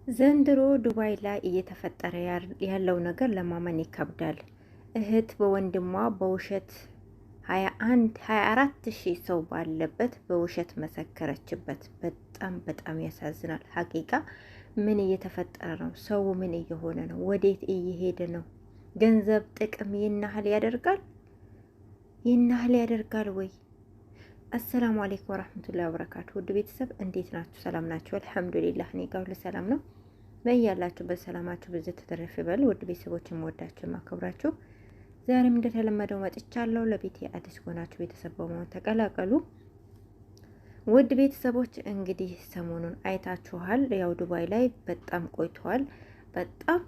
ዘንድሮ ዱባይ ላይ እየተፈጠረ ያለው ነገር ለማመን ይከብዳል። እህት በወንድሟ በውሸት 21 24 ሺህ ሰው ባለበት በውሸት መሰከረችበት። በጣም በጣም ያሳዝናል። ሀቂቃ ምን እየተፈጠረ ነው? ሰው ምን እየሆነ ነው? ወዴት እየሄደ ነው? ገንዘብ ጥቅም ይህን ያህል ያደርጋል? ይህን ያህል ያደርጋል ወይ? አሰላሙ አሌይኩም ወራህመቱላሂ ወበረካቱ። ውድ ቤተሰብ እንዴት ናችሁ? ሰላም ናችሁ? አልሐምዱሊላህ እኔ ጋር ሁሉ ሰላም ነው። በያላችሁበት ሰላማችሁ ብዝት ተተረፍ ይበል። ውድ ቤተሰቦች የምወዳችሁ የማከብራችሁ፣ ዛሬም እንደተለመደው መጥቻለሁ። ለቤቴ አዲስ ከሆናችሁ ቤተሰብ በመሆን ተቀላቀሉ። ውድ ቤተሰቦች እንግዲህ ሰሞኑን አይታችኋል። ያው ዱባይ ላይ በጣም ቆይተዋል። በጣም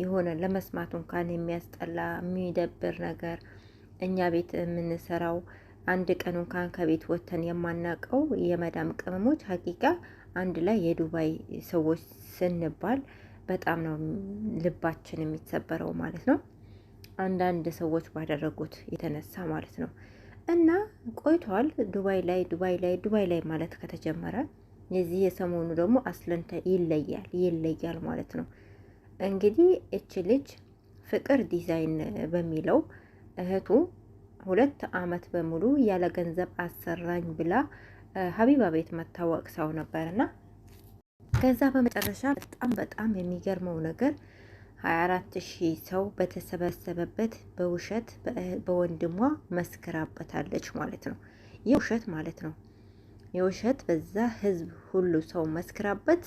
የሆነ ለመስማት እንኳን የሚያስጠላ የሚደብር ነገር፣ እኛ ቤት የምንሰራው አንድ ቀን እንኳን ከቤት ወጥተን የማናውቀው የመዳም ቅመሞች ሀቂቃ አንድ ላይ የዱባይ ሰዎች ስንባል በጣም ነው ልባችን የሚሰበረው ማለት ነው። አንዳንድ ሰዎች ባደረጉት የተነሳ ማለት ነው። እና ቆይቷል ዱባይ ላይ ዱባይ ላይ ዱባይ ላይ ማለት ከተጀመረ፣ የዚህ የሰሞኑ ደግሞ አስለንተ ይለያል ይለያል ማለት ነው። እንግዲህ እች ልጅ ፍቅር ዲዛይን በሚለው እህቱ 2 አመት በሙሉ ያለ ገንዘብ አሰራኝ ብላ ሀቢባ ቤት መታወቅ ሰው ነበርና፣ ከዛ በመጨረሻ በጣም በጣም የሚገርመው ነገር 24 ሺህ ሰው በተሰበሰበበት በውሸት በወንድሟ መስክራበታለች ማለት ነው። የውሸት ማለት ነው። የውሸት በዛ ህዝብ ሁሉ ሰው መስክራበት፣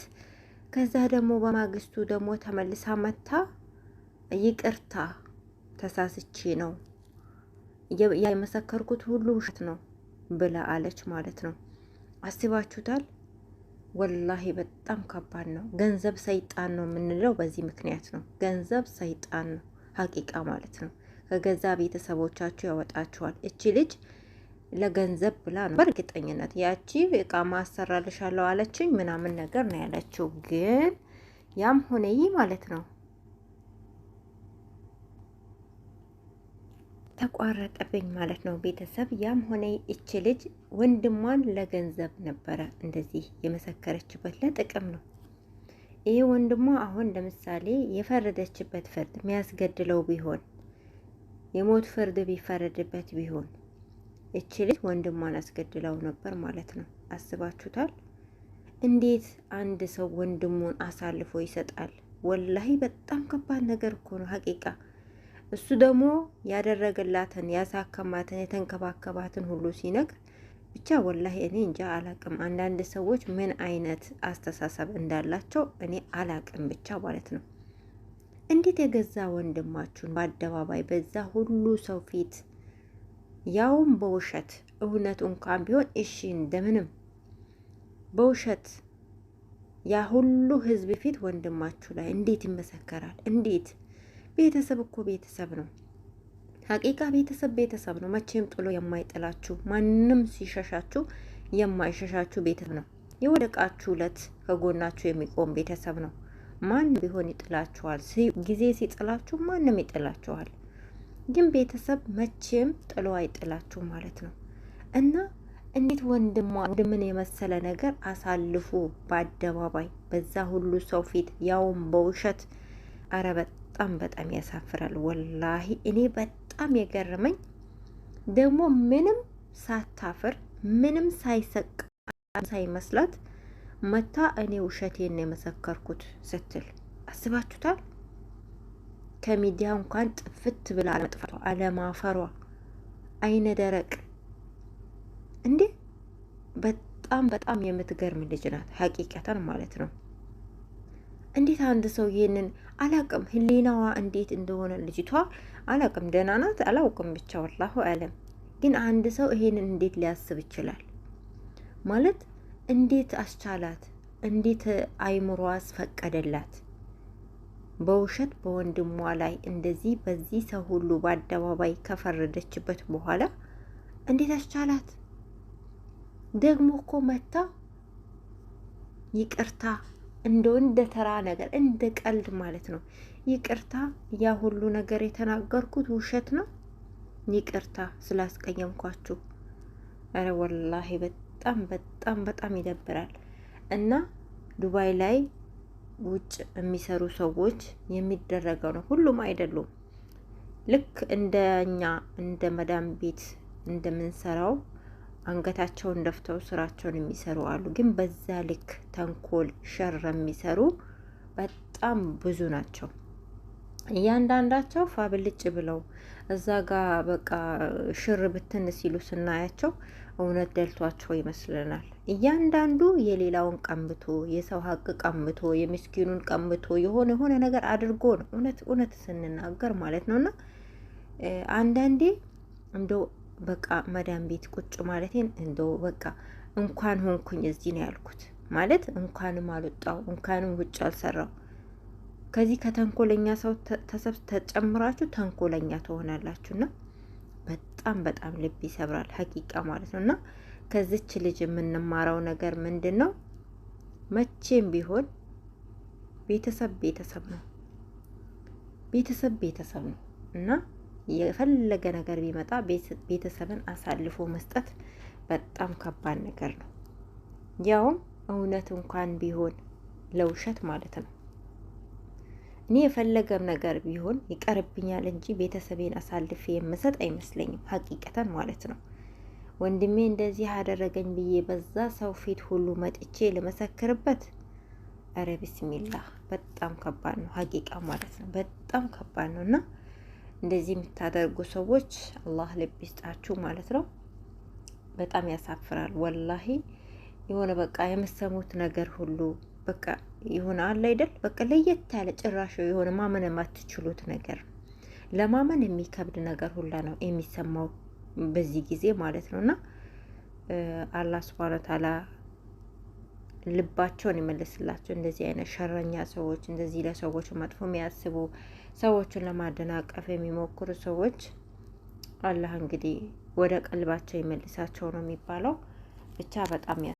ከዛ ደግሞ በማግስቱ ደግሞ ተመልሳ መታ ይቅርታ ተሳስቼ ነው፣ የመሰከርኩት ሁሉ ውሸት ነው ብላ አለች ማለት ነው። አስባችሁታል? ወላሂ በጣም ከባድ ነው። ገንዘብ ሰይጣን ነው የምንለው በዚህ ምክንያት ነው። ገንዘብ ሰይጣን ነው ሀቂቃ ማለት ነው። ከገዛ ቤተሰቦቻችሁ ያወጣችኋል። እቺ ልጅ ለገንዘብ ብላ ነው በእርግጠኝነት፣ ያቺ እቃ ማሰራልሻለሁ አለችኝ ምናምን ነገር ነው ያለችው። ግን ያም ሆነ ይህ ማለት ነው፣ ተቋረጠብኝ ማለት ነው ቤተሰብ። ያም ሆነ እች ልጅ ወንድሟን ለገንዘብ ነበረ እንደዚህ የመሰከረችበት፣ ለጥቅም ነው። ይሄ ወንድሟ አሁን ለምሳሌ የፈረደችበት ፍርድ የሚያስገድለው ቢሆን፣ የሞት ፍርድ ቢፈረድበት ቢሆን፣ እች ልጅ ወንድሟን አስገድለው ነበር ማለት ነው። አስባችሁታል? እንዴት አንድ ሰው ወንድሙን አሳልፎ ይሰጣል? ወላሂ በጣም ከባድ ነገር እኮ ነው ሀቂቃ። እሱ ደግሞ ያደረገላትን፣ ያሳከማትን፣ የተንከባከባትን ሁሉ ሲነግር ብቻ ወላሂ እኔ እንጃ አላቅም። አንዳንድ ሰዎች ምን አይነት አስተሳሰብ እንዳላቸው እኔ አላቅም ብቻ ማለት ነው። እንዴት የገዛ ወንድማችሁን በአደባባይ በዛ ሁሉ ሰው ፊት ያውም በውሸት፣ እውነት እንኳን ቢሆን እሺ እንደምንም፣ በውሸት ያ ሁሉ ህዝብ ፊት ወንድማችሁ ላይ እንዴት ይመሰከራል? እንዴት? ቤተሰብ እኮ ቤተሰብ ነው። ሀቂቃ ቤተሰብ ቤተሰብ ነው። መቼም ጥሎ የማይጥላችሁ፣ ማንም ሲሸሻችሁ የማይሸሻችሁ ቤተሰብ ነው። የወደቃችሁ ዕለት ከጎናችሁ የሚቆም ቤተሰብ ነው። ማንም ቢሆን ይጥላችኋል። ጊዜ ሲጥላችሁ ማንም ይጥላችኋል። ግን ቤተሰብ መቼም ጥሎ አይጥላችሁ ማለት ነው። እና እንዴት ወንድሟ ወንድምን የመሰለ ነገር አሳልፎ በአደባባይ በዛ ሁሉ ሰው ፊት ያውም በውሸት፣ አረ በጣም በጣም ያሳፍራል። ወላሂ እኔ በጣም የገረመኝ ደግሞ ምንም ሳታፍር፣ ምንም ሳይሰቅ ሳይመስላት መታ እኔ ውሸቴን ነው የመሰከርኩት ስትል አስባችሁታል? ከሚዲያ እንኳን ጥፍት ብላ አለመጥፋቷ፣ አለማፈሯ፣ አይነ ደረቅ እንዴ! በጣም በጣም የምትገርም ልጅ ናት ሀቂቀተን ማለት ነው። እንዴት አንድ ሰው ይሄንን አላቅም፣ ህሊናዋ እንዴት እንደሆነ ልጅቷ አላቅም፣ ደህና ናት አላውቅም፣ ብቻ ወላሁ አለም። ግን አንድ ሰው ይሄንን እንዴት ሊያስብ ይችላል? ማለት እንዴት አስቻላት? እንዴት አይምሮ አስፈቀደላት? በውሸት በወንድሟ ላይ እንደዚህ በዚህ ሰው ሁሉ በአደባባይ ከፈረደችበት በኋላ እንዴት አስቻላት? ደግሞ እኮ መታ ይቅርታ እንደው እንደ ተራ ነገር እንደ ቀልድ ማለት ነው። ይቅርታ ያ ሁሉ ነገር የተናገርኩት ውሸት ነው፣ ይቅርታ ስላስቀየምኳችሁ። ኧረ ወላሂ በጣም በጣም በጣም ይደብራል። እና ዱባይ ላይ ውጭ የሚሰሩ ሰዎች የሚደረገው ነው። ሁሉም አይደሉም። ልክ እንደኛ እንደ መዳም ቤት እንደምንሰራው አንገታቸውን ደፍተው ስራቸውን የሚሰሩ አሉ። ግን በዛ ልክ ተንኮል ሸር የሚሰሩ በጣም ብዙ ናቸው። እያንዳንዳቸው ፋብልጭ ብለው እዛ ጋ በቃ ሽር ብትን ሲሉ ስናያቸው እውነት ደልቷቸው ይመስለናል። እያንዳንዱ የሌላውን ቀምቶ፣ የሰው ሀቅ ቀምቶ፣ የምስኪኑን ቀምቶ የሆነ የሆነ ነገር አድርጎ ነው፣ እውነት እውነት ስንናገር ማለት ነው። እና አንዳንዴ እንደው በቃ መዳም ቤት ቁጭ ማለቴን እንደው በቃ እንኳን ሆንኩኝ እዚህ ነው ያልኩት። ማለት እንኳንም አልወጣው፣ እንኳንም ውጭ አልሰራው። ከዚህ ከተንኮለኛ ሰው ተጨምራችሁ ተንኮለኛ ትሆናላችሁና በጣም በጣም ልብ ይሰብራል ሀቂቃ ማለት ነው። እና ከዚች ልጅ የምንማረው ነገር ምንድን ነው? መቼም ቢሆን ቤተሰብ ቤተሰብ ነው። ቤተሰብ ቤተሰብ ነው እና የፈለገ ነገር ቢመጣ ቤተሰብን አሳልፎ መስጠት በጣም ከባድ ነገር ነው። ያውም እውነት እንኳን ቢሆን ለውሸት ማለት ነው። እኔ የፈለገም ነገር ቢሆን ይቀርብኛል እንጂ ቤተሰቤን አሳልፌ የምሰጥ አይመስለኝም፣ ሀቂቀተን ማለት ነው። ወንድሜ እንደዚህ አደረገኝ ብዬ በዛ ሰው ፊት ሁሉ መጥቼ ልመሰክርበት፣ ኧረ ቢስሚላህ፣ በጣም ከባድ ነው፣ ሀቂቃ ማለት ነው። በጣም ከባድ ነው እና እንደዚህ የምታደርጉ ሰዎች አላህ ልብ ይስጣችሁ ማለት ነው። በጣም ያሳፍራል ወላሂ። የሆነ በቃ የምሰሙት ነገር ሁሉ በቃ የሆነ አለ አይደል? በቃ ለየት ያለ ጭራሽ የሆነ ማመን የማትችሉት ነገር፣ ለማመን የሚከብድ ነገር ሁላ ነው የሚሰማው በዚህ ጊዜ ማለት ነው። እና አላህ ሱብሃነሁ ወተዓላ ልባቸውን ይመልስላቸው። እንደዚህ አይነት ሸረኛ ሰዎች፣ እንደዚህ ለሰዎች መጥፎ የሚያስቡ፣ ሰዎችን ለማደናቀፍ የሚሞክሩ ሰዎች አላህ እንግዲህ ወደ ቀልባቸው ይመልሳቸው ነው የሚባለው። ብቻ በጣም